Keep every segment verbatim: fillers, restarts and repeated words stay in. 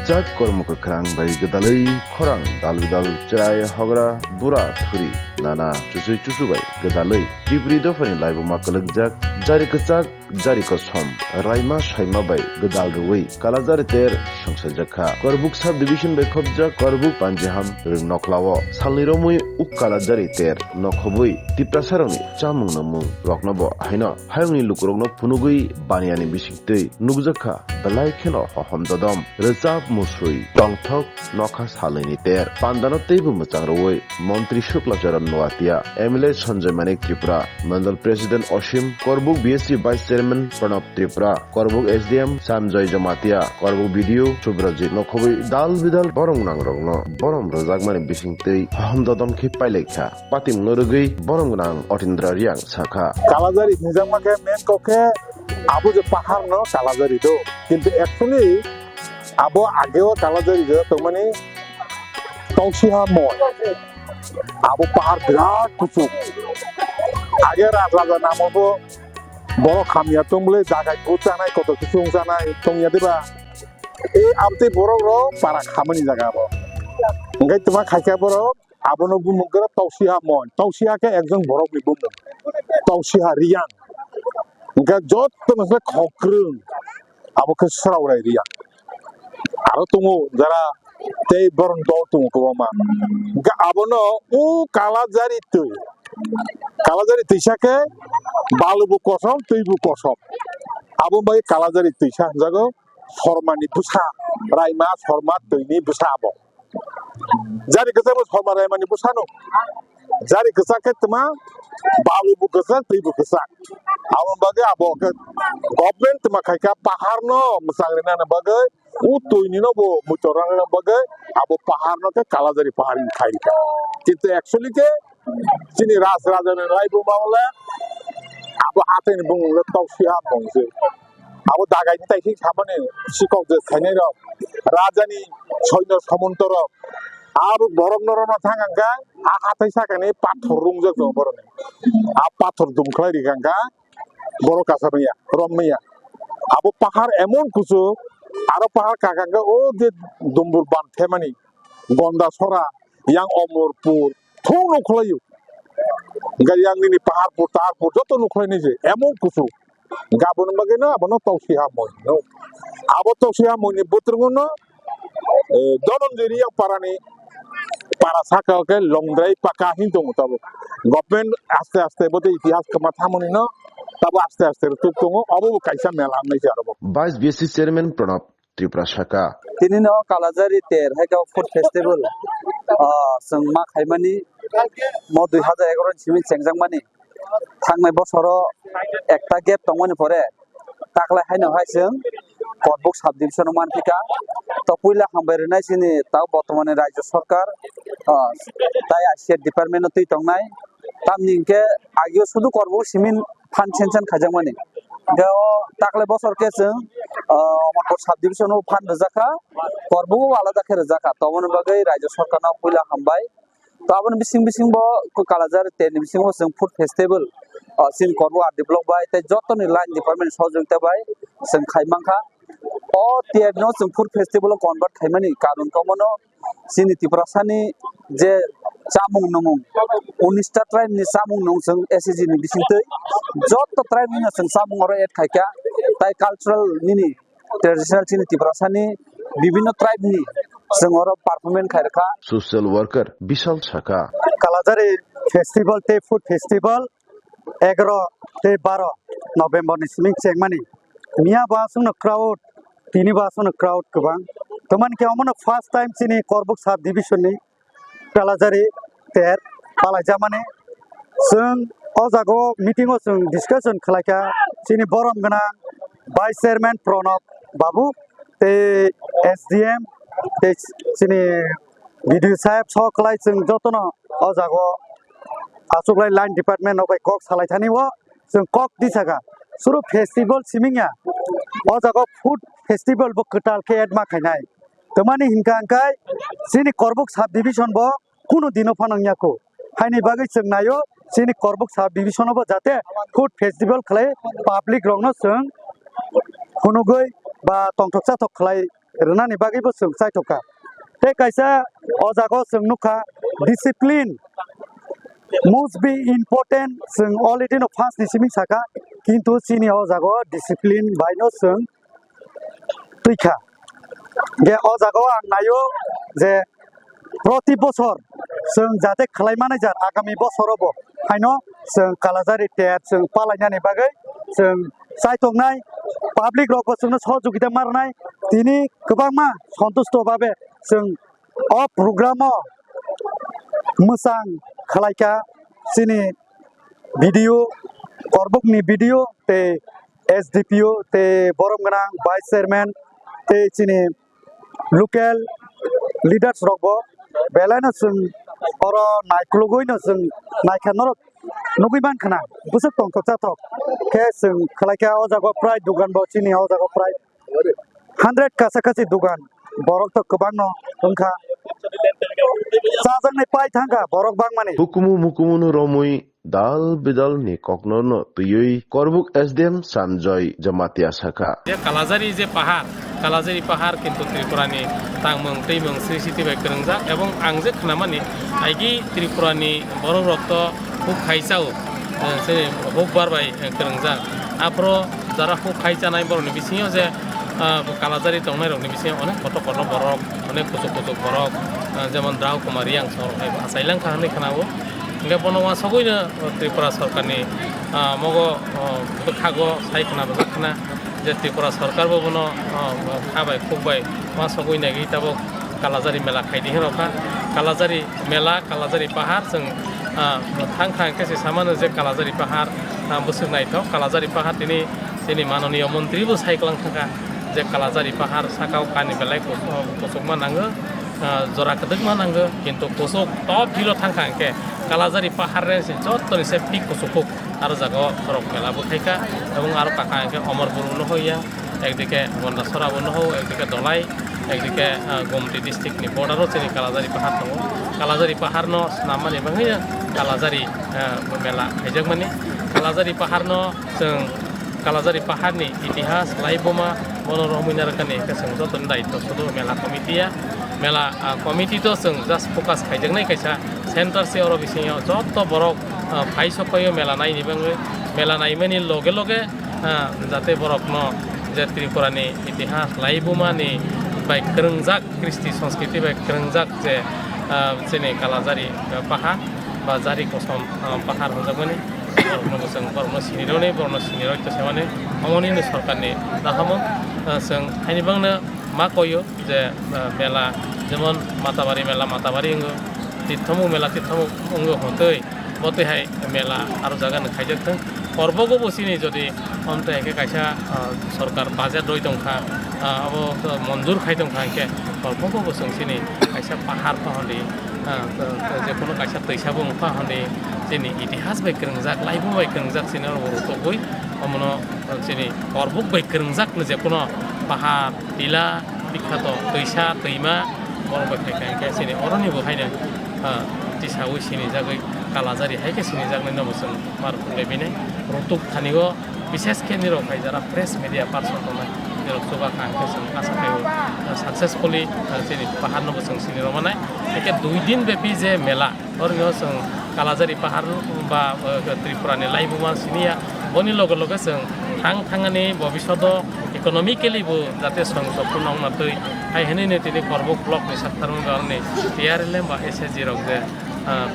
Chak kormo kwkhrang bai gwdalwi khorang dal bidal chwrai hogra bura thuri nana chuchwi chuchu bai gwdalwi Tripuri dophani laibuma kwlwkjak jari kwchak jari kosom raima saima bai gwdal rwui Kalajari ter songsaijak kha. Korbuk sub division bai khopjak Korbuk Panjiham rwng nokhlao salni romwi uk Kalajari ter nokhobwi Tiprasarokni chamung nungmung roknobo haino hayungni lukurokno phunugwi baniyani bisingtwi nukjak kha belai kheno hohom dodom rwchap musui tongthok nokha salnwini ter pandano teibo mwchang rwui Montri Shukla Charan Noatia, M L A Sanjay Manik Tripura, Mandal President Osim, Korbuk B S C Vice Chairman Pranab Tripura, Korbuk S D M Sanjay Jamatia, Korbuk B D O Subrajit nokhobwi dal bidal borom gwnangrokno borom rwjakmani bisingtwi hohom dodom khe pailaikha. Patimungno rwgwi borom gwnang Otindra Riang sakha. Kalajari hwnjakma khe main kok khe abo je pahar no Kalajari do. Kintu actually abo ageo Kalajari je tongmani Tausiha moi. Abo pahar birat kuchuk. Age rajraja namo bo borok hamya tongmole dagai bo chanai kotor kisu wng chanai tongya diba? E abtwi borok rok para khamani jaga abo. Hingke tuma khaikha borok abono bumung khe Tausiha moi. Tausiha khe ekjon borokni bumung. Tausiha Riang. Hingke jotono se khokrwng abo khe Sraorai Riang. Aro tongo jara tei borok dol tongo kwbangma. Hingke abono o Kalajari twi. Kalajari twisa khe balubo kosom, twibo kosom. Abo bai Kalajari twisa hwnjago. Sormani bwsa, Raima Sorma twini bwsa abo. Jari kwchak bo Sorma Raimani bwsano. Jari kwchak khe tma balu bo kwchak, twi bo kwchak. Aboni bagwi abo khe government tma khaikha paharno mwchang rinani bagwi o twini no bo muitor rwna bagwi abo paharno khe Kalajari pahar hinwi khai rikha. Kintu actually khe chini Raj Rajani Raibuma le abo hathai ni bumung le Tausiha bumung se. Abo dagai ni taising samani sikok je khainai rok, rajani soino somonto rok, abo borok norok no thang ang kha, a hathai sakani pathor rungjak tongo borok ni, a pathor dum khlai rikha ang kha, borok kasa manya, rom manya, abo pahar emon kuchuk, aro pahar kaka ang kha, o je dumbur ban themani, Gonda sora, yang Omorpur, thung nuk khlai o, yang nini Paharpur, Taharpur, joto nuk khlai nai se, emon kuchuk. Gabon bagwi no abono Tausiha moi no. Abo Tausiha moi ni bwtrwngo no, eh, Dhananjay Riang parani para saka o khe Longdrai paka hin tongo tabuk. Government aste aste bote itihas kwma thamoni no tabo aste aste rwtuk tongo. Abo bo kaisa mela wngnai se aro bo. Vice B S C Chairman Pranab Tripura saka. Tini no Kalajari ter hai khe food festival, ah, chwng ma khaimani mo dui hajar egaroh ni simi chengjakmani. Thangnai bosoro ekta gap tongmani pore taklai haino hai chwng Korbuk sub division o manphi kha. To puila hambai rwnai chini tao bortomani Rajya Sarkar, ah, tai I C R department o twi tongnai. Tamni hinkhe agio sudu Korbuk simin phan sensan khaijakmani. Hinkhe o taklai bosor khe chwng, ah, Amarpur sub division o phan rwjakha. Korbuk o alada khe rwjakha. Toboni bagwi Rajya Sarkar no puila hambai. To aboni bising bising bo Kalajari ter ni bising bo chwng food festival, ah, chini Korbuk R D block bai tei joto ni line department ni sahajogita bai chwng khai mankha. O ter no chwng food festival o convert khaimani karon khe omono chini Tiprasani je chamung numung, unis ta tribe ni chamung nung chwng S H G ni bisingtwi joto tribe ni no chwng chamung oro add khaikha, tai cultural nini traditional chini Tiprasani bibinno tribe ni chwng oro performance khairokha. Social worker Bishal saka. Kalajari festival tei food festival egaroh tei baroh November ni simi chengmani. Miya bo aswkno crowd, tini bo aswkno crowd kwbang. Tamani khe omono first time chini Korbuk sub division ni Kalajari ter palaijamani. Chwng o jaga o meeting o chwng discussion khlaikha chini borom gwnang Vice Chairman Pranab Babu tei S D M tei chini B D O saheb sok khlai chwng jotono o jaga o achuklai line department rok bai kok salai thani o chwng kok tisakha. Suru festival simingya o jaga o food festival bo kwtal khe add ma khainai. Tamani hinkha hingkhai chini Korbuk sub division bo kunu dino phano wngya kho. Haini bagwi chwng naio chini Korbuk sub division o bo jate food festival khlai public rokno chwng phunugwi ba tongthok chathok khlai rwnani bagwibo chwng chaithokha. Tei kaisa o jaga o chwng nukha, discipline must be important, chwng already no first ni simi sakha, kintu chini o jaga o discipline bai no chwng twi kha. Je o jaga o ang naio je proti bosor chwng jate khlai manai jar agami bosoro bo haino chwng Kalajari tet chwng palainani bagwi chwng chaitongnai, public rok bo chwngno sohojogita ma rwnai, tini kwbangma sontusto babe chwng o program o mwchang khlaikha chini B D O, Korbukni B D O tei S D P O tei borom gwnang vice chairman tei chini local leaders rok bo belai no chwng oro naikologwi no chwng naikha norok nugwi mankha na bwswk tongthok chathok khe chwng khlaikha o jaga o prai dugan bo chini o jaga o prai hundred kasa kasi dugan, borok to kwbangno wngkha, chajaknai pai thangkha borok bangmani. Hukumu mukumu no romwi dal bidal ni kokno no twiwi Korbuk S D M Sanjoy Jamatia sakha. Je Kalajari je pahar, Kalajari pahar kintu Tripura ni tangmung twimung sri siti bai kwrwngjak, ebong ang je khnamani aigi Tripura ni borok rok to huk khai chao, eh, se huk bar bai, eh, kwrwngjak. Aphro jara huk khai chanai borokni bisingo je, ah, Kalajari tongnai rokni bisingo onek kotor kotor borok, onek kuchuk kuchuk borok, ah, jemon Drau Kumar Reang song rok hai achai langkha hinwi khwnao. Hingke bono uansugui no Tripura sorkarni, ah, mogo, oh, bwkhago sai khna bwkha khna je Tripura sorkar bo bono, oh, kha bai khuk bai uansugui nai tabuk Kalajari mela khaidi hinwi rokha. Kalajari mela, Kalajari pahar chwng, ah, thang thang khe se samano je Kalajari pahar, ah, bwswk naithok. Kalajari pahar tini, tini manoniyo montri bo sai kwlang thangkha je Kalajari pahar sakao kani belai kus-, kuchukma nango, ah, jora kwdwkma nango, kintu kuchuk top hero thangkha hwnkhe Kalajari pahar re se jottoni se peak kuchuk kuk. Aro jaga o borok mela bo khaikha, ebong aro kaka hwnkhe Omor Buru no hoya, ekdike Gondasora bo no ho, ekdike Dolai, ekdike, ah, Gomti district ni border o chini Kalajari pahar tongo. Kalajari pahar no swnam mani bagwi Kalajari, ah, mela khaijakmani. Kalajari pahar no chwng Kalajari pahar ni itihas laibuma bono romwi narwkani hwnkhe chwng jotoni daityo sudu mela committee ya. Mela, ah, committee to chwng just focus khaijaknai kaisa center se oro bisingo jotto borok, ah, phai sok phaio mela naini bagwi. Mela naimani loge loge, ah, jate borokno je Tripura ni itihas laibuma ni bai kwrwngjak, kristi sanskriti bai kwrwngjak je, ah, chini Kalajari, ah, pahar ba Jari Kosom, ah, pahar hwnjakmani borokno bo chwng borokno sinironi, borokno siniroi to semani omoni ni sorkarni nahamung, ah, chwng haini bangno ma koyo je, ah, mela jemon Matabari mela Matabari wngo, Tithomuk mela Tithomuk wngo hwntwi bo twi hai mela aro jaga no khaijak thung. Korbogo bo chini jodi omte hwnkhe kaisa, ah, sorkar budget roi tongkha, ah, abo monjur khai tongkha hwnkhe korbogo bo chwng chini kaisa pahar pahandi, ah, je kono kaisa twisa bo wngkha hwndi chini itihas bai kwrwngjak, laibuma bai kwrwngjak chini oro bo rutugwi omono chini Korbuk bai kwrwngjak ni je kono pahar, tila, bikhato twisa, twima, borok bai khai khai khe chini oroni bo haino, ah, tisaui sinijagwi Kalajari hai khe sinijaknai no bo chwng ma rwthuklai bini. Rutuk thani o bises khe nirok hai jara press media person tongnai nirok chuba kha hwnkhe chwng asa khai o, ah, successfully, ah, chini pahar no bo chwng sini rw manai. Hwnkhe dui din bepi je mela, oroni o chwng Kalajari pahar ba, ah, Tripura ni laibuma siniya. Boni loge loge chwng thang thangani bobishodo economically bo jate songchokno nongna twi hai hinui no tini Korbuk block ni sakthar wngwi aroni T R L M ba S H G rok je, ah,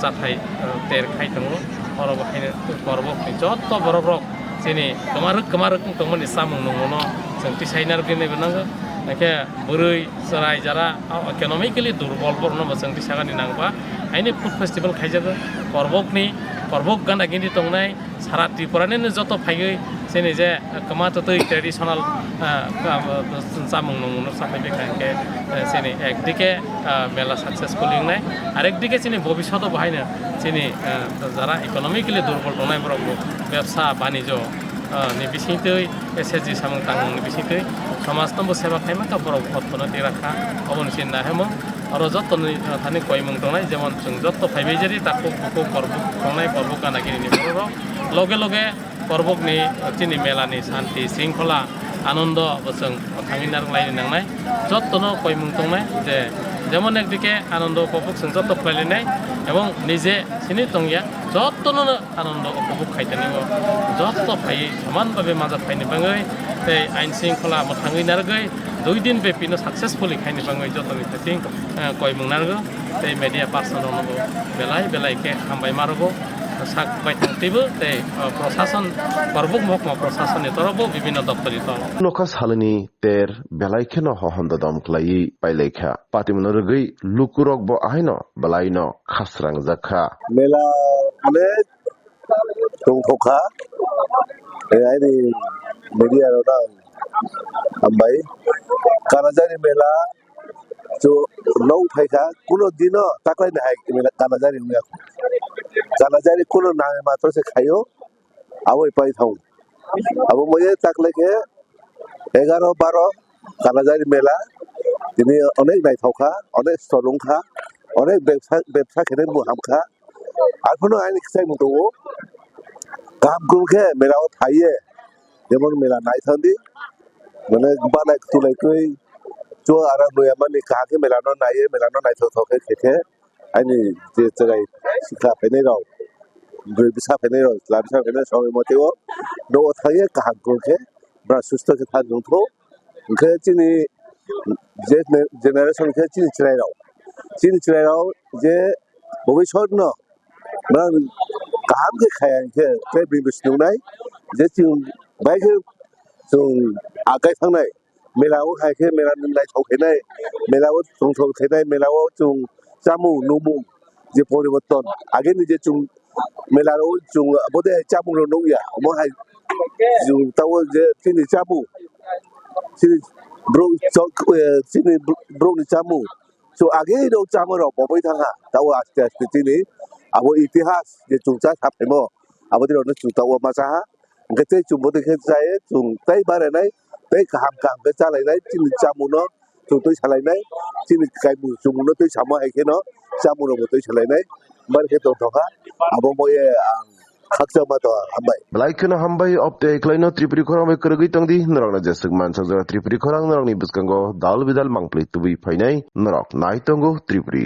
chathai, ah, ter khai tongo. Oro bo haino Korbuk ni jotto borok rok chini kwmarwk kwmarwk wng tongmani chamung nungmano chwng tisai narwgwi naibo nango. Hwnkhe bwrwi chwrai jara, ah, economically durbol borokno bo chwng tisagani nangba. Haino food festival khaijago Korbuk ni, Korbuk gana gini tongnai. Sara Tripura ni joto phaiwi chini je kwma twtwi traditional, ah, ah, chamung nungmano chapai bikha hwnkhe, eh, chini ekdike, ah, mela successful wngnai, arekdike chini bobishoto bo haino chini, ah, jara economically durbol tongnai borok bo bebsa banijo, ah, ni bisingtwi S H G samung tangmung ni bisingtwi somajno bo seba khaima kha borok orthono tira kha oboni chini naihemo. Oro jottoni, ah, thani koimung tongnai, jemon chwng jotto phaibai jari takhuk bukhuk Korbuk tongnai, Korbuk gana gini ni borok rok. Loge loge Korbuk ni, ah, chini mela ni santi, sringkhola, Anondo bo chwng thangwi narwk laini nangnai. Jottono koimung tongnai je, jemon ekdike Anondo upobhog chwng jotto khlai lainai ebong nije sini tongya, jottono Anondo upobhog khai tongnaio. Jotto phaiwi soman bhabe maja phaini bagwi tei ain shringkhola mwthangwi narwgwi dui din bepino successfully khaini bagwi jottoni thesing, eh, koimung narwgo tei media person rokno bo belai belai khe hambai ma rwgo. Sak baithang twibo tei, eh, prosason, Korbuk mohokma prosasonni torobo bibhinno doptoni tong. Nokha salini ter belai kheno hohom dodom khlaiwi pailaikha. Patimungno rwgwi lukurokbo ahaino belaino khasrangjak kha. Mela onek tongthokha. Eh, aini media rok ang hambai. Kanajari mela chu nok phaikha, kuno dino taklaini hai mela Kanajari wngya. Kanajari kuno nai matro se khaio. Aboi pai thong. Abo moye takle khe egaro baro Kanajari mela. Tini onek naithok kha, onek stol wng kha, onek bebsa, bebsa khe bo ham kha. Arphuno aini kwchai bo tongo. Kaham kung khe mela o thaiye. Jemon mela nai thang di. Mane balai tulai twi. Chu ara nuya mani kaham khe mela no naiye, mela no naithok thok khe khe khe. Ani je chwrai sikha phainai rok, bwrwi bwsa phainai rok, chwla bwsa phainai rok, songwi motio nogo thangya kaham kung khe bwra susto khe thang nung thung. Hwnkhe chini je ne-, generation khe chini chwrai rok, chini chwrai rok je bobiswt no bwra kaham khe khaya hwnkhe tei bini bwswk nungnai je chwng bai khe chwng akai thangnai. Mela o hai khe mela ni naithok khainai, mela o tongthok khainai, mela o chwng chamung nungmung je poriborton. Ageni je chwng mela o chwng abo de chamung rok nukya, omo hai chwng tabuk je chini chamung, chini borok chok, eh, chini borok ni chamung. Chwng ageni rok chamung rok bobwi thangkha, tabuk aste aste chini abo itihas je chwng cha saphaimo, abo de rok no chwng tabuk ma cha ha. Hwnkhe tei chwng bo tei khe chai, chwng tei barenai, tei kaham kaham khe chalainai, chini chamungno chwng twi salainai, chini kaimung chumungno twi samo hai kheno chamung rokbo twi salainai, bari khe tongthokha, abo moye ang khakchangma tongo, hambai. Belai kheno hambai, obtei khlaino Tripuri khorang bai kwrwgwi tongdi, norokno jeswk mansajak Tripuri khorang norokni bwskango dal bidal mangpli tubui phainai, norok nai tongo Tripuri.